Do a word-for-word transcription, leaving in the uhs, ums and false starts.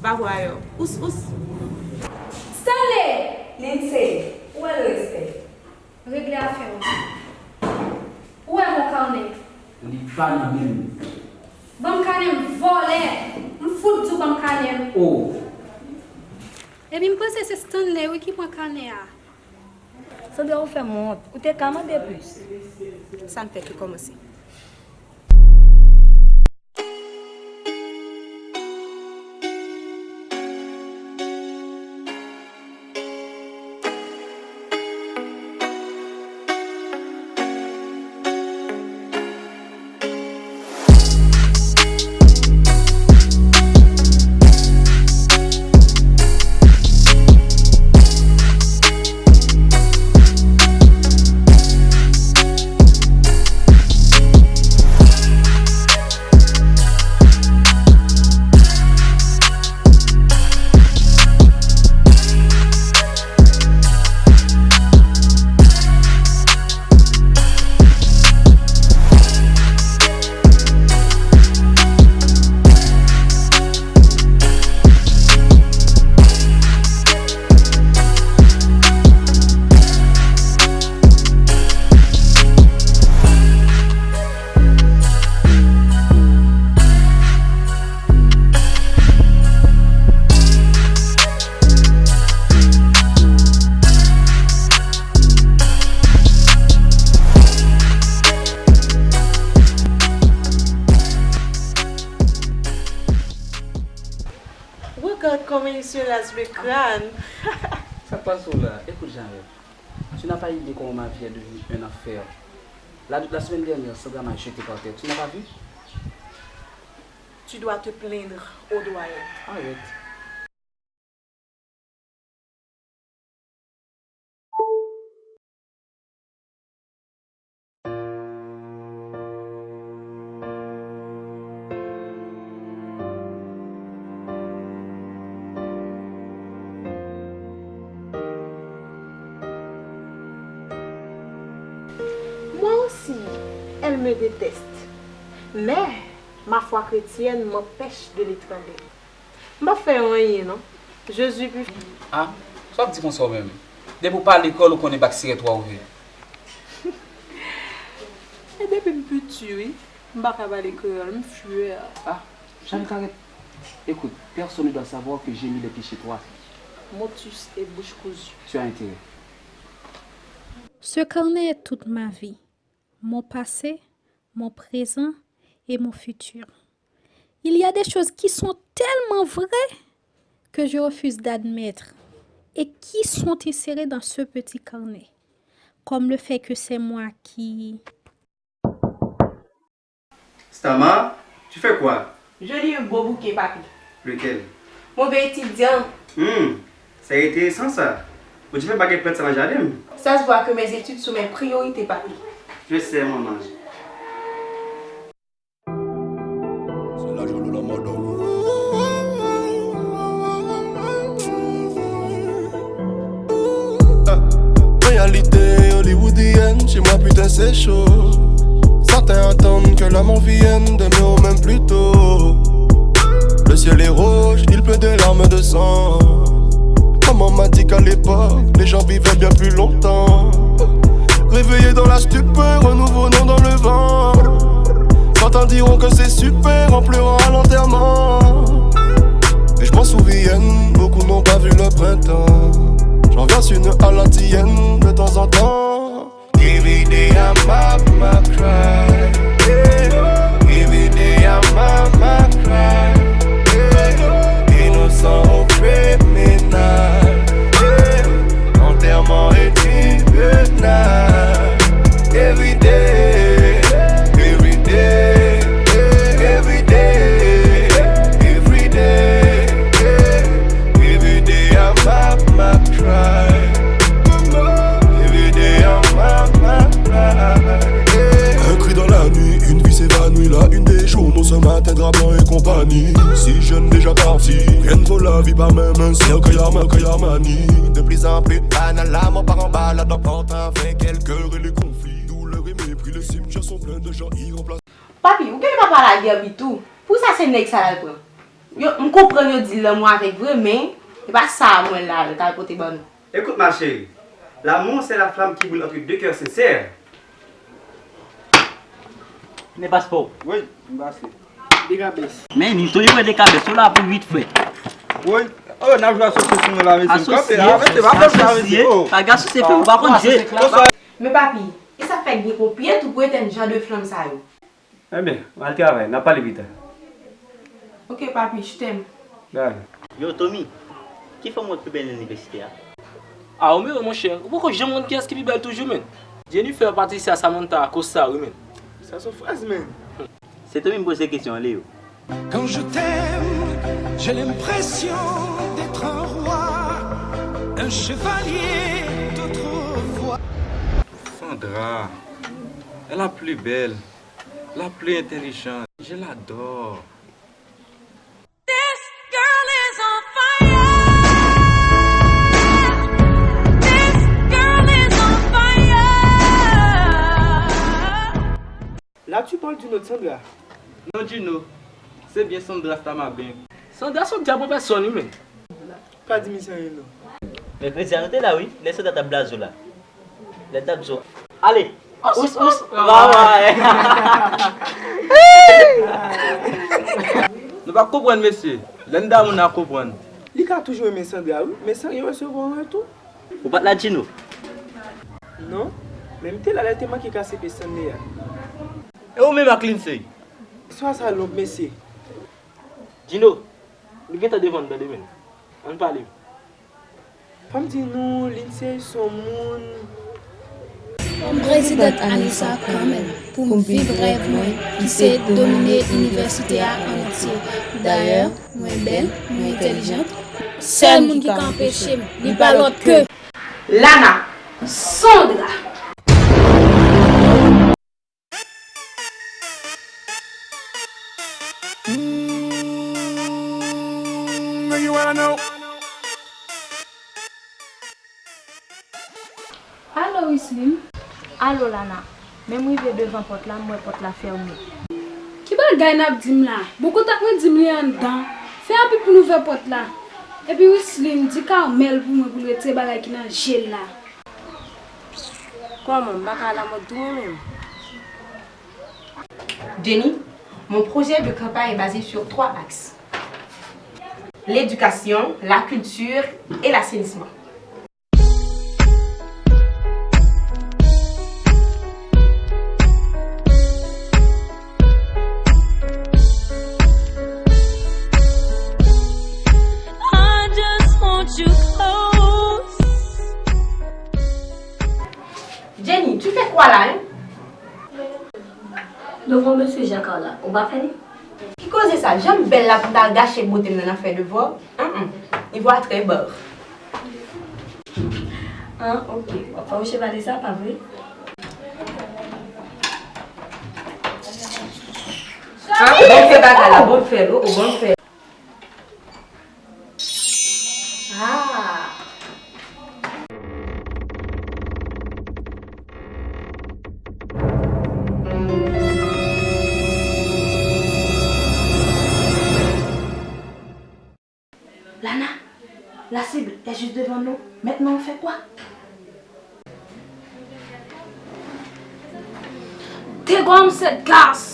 Pa wè ayò. Ous, ous. Stanley! Lindsay, ou wè l respè. Regle afè w. Ou wè mon kanè? Li pa nan men m. Ban m kanè m, vòlè! M fout di w ban m kanè m. Oh! Epi m panse se Stanley wi ki pran kanè a. Sandra, ou fè m wont. Ou te ka mande plis. Sa n fè ki kòmanse. Regarde comment il se lave le crâne. Sa k pase w la? Écoute, Jean-Yves, tu n'as pas idée comment ma vie est devenue un enfer. La, la semaine dernière, Sandra m'a jeté par terre. Tu n'as pas vu? Tu dois te plaindre au doyen. Arrête. Moi aussi, elle me déteste. Mais ma foi chrétienne m'empêche de l'étrangler. M p ap fè anyen non. Jezi pi. Ah, sa w ap di konsa w menm? Depi w pale kreyòl ou konnen bak sirèt w a ouvè. E depi m piti wi, m pa ka pale kreyòl, m fiyè. Ah, Jean-Yves, arrête. Écoute, personne ne doit savoir que j'ai mis les pieds chez toi. Motus et bouche cousue. Tu as intérêt. Ce carnet est toute ma vie. Mon passé, mon présent et mon futur. Il y a des choses qui sont tellement vraies que je refuse d'admettre et qui sont insérées dans ce petit carnet, comme le fait que c'est moi qui... Stama, tu fais quoi? Je lis un beau bouquet, papi. Lequel? Mauvais étudiant. Hmm, c'est intéressant ça. Ou te fè bagay plant sa nan jaden m? Ça se voit que mes études sont mes priorités, papi. Je sais, maman. C'est la jolie la mode. Réalité hollywoodienne, chez moi putain c'est chaud. Certains attendent que la mort vienne demain ou même plus tôt. Le ciel est rouge, il pleut des larmes de sang. Maman m'a dit qu'à l'époque, les gens vivaient bien plus longtemps. Réveillé dans la stupeur, nous venons dans le vent. Certains diront que c'est super, on pleurera à l'enterrement. Et je m'en souviens, beaucoup n'ont pas vu le printemps. J'en verse une à la tienne de temps en temps. Every day I map, map, cry. Yeah. Every day I map, map, cry. Yeah. Innocent ou kriminel. Yeah. Enterrement et tribunal. Every day, every day, every day, every day. Every day I map, map, cry. Every day I map, map, cry. Un cri dans la nuit, une vie s'évanouit, la une des journaux ce matin, drap blanc et compagnie. Si jeune déjà parti, rien ne vaut la vie, pas même un cercueil à ma, cercueil à Manille. De plus en plus banal, la mort par en balade, emporte avec elle guerre et les conflits. Douleur et mépris, les cimetières sont pleins de gens irremplaçables. Papi, ou genlè pa pale a Guerby tou? Pou sa se nèg sa l al pran? Yo, m konprann yo di lanmou avèg vre, men e pa sa mwen la al pote ban nou. Écoute, ma chérie, l'amour, c'est la flamme qui brûle entre deux cœurs sincères. Ne pas po. Wi, m pase. Dekabès. Men, ni Tony pran dekabès, ou la pou uit frè. Wi. Oh, n ap jwe asosye sou mwen la, mesye. M kanpe la, mesye, pa fè m sa, mesye. Oh. Pa gen asosye, frè, ou pa konn jwe. Men papi, e sa fè gen konbyen tou pou etèn jan de flanm sa yo? Ebyen, m al travay, n ap pale pita. Ok, papi, je t'aime. Bye. Yo, Tommy, ki fanm ou wè k pi bèl nan inivèsite a? A, Romero, monchè, ou poko janm konn kiyès ki pi bèl toujou, menn. Jennifer, Patricia, Samantha, Costa, wi, menn. Sa se yon fraz, menn. Se Tommy m poze kesyon an, Leo. Quand je t'aime, j'ai l'impression d'être un roi, un chevalier d'autrefois. Sandra, elle a plus belle. La plus intelligente, je l'adore. This girl is on fire. This girl is on fire. Là, tu parles d'une autre Sandra. Non, Gino. C'est bien Sandra Stamabank. Sandra se yon dyab an pèsòn, wi, menn. Pa di misye anyen non. Mèkredi a nou te la wi, lè Sandra t ap blaze w la. Lè l t ap di w, ale, ous, ous, wawa. Nou pa konprann mesye. Lè n damou n a konprann. Li ka toujou renmen Sandra wi, men san gen resevwa an retou. Ou pa t la Gino? Non, men m te la lè l te manke kase pye Stanley a. E ou menm ak Lindsay? Istwa sa long mesye. Gino, nou gentan devan n tande menn. Ann pale. Fò m di nou, Lindsay se yon moun. Fò m prezidant ane sa kanmenm, pou m viv rèv mwen, ki se domine inivèsite a an antye. Dayè, mwen bèl, mwen entèlijant. Sèl moun ki ka anpeche m, li pa lòt ke Lana, Sandra. Alo, Wislin. Alo, Lana. Men m rive devan pòt la, m wè pòt la fèmen. Ki bagay n ap di m la? Bon, kontak mwen di m li anndan. Fè rapid pou n ouvè pòt la. Epi, Wislin, di Carmel pou mwen pou l retire bagay ki nan je l la. Kòman, m pa ka al lamòd tou mwen menm? Jenny, mon projet de campagne est basé sur trois axes. L'éducation, la culture et l'assainissement. I just want you close. Jenny, tu fais quoi là, hein? Devan mesye Jakar la, ou pa fè li? Ki koze sa? Jan m bèl la pou m ta al gache bote m nan nan fè devwa? An-an. Li vwa trè ba. Ah, ok. W ap fè yon chevale sa, pa vre? Ah, bon fè bagay la, bon fè l, oh, oh, bon fè l. Ah. Lana, la cible est juste devant nous. Maintenant, on fait quoi? Te gòm sèt gas.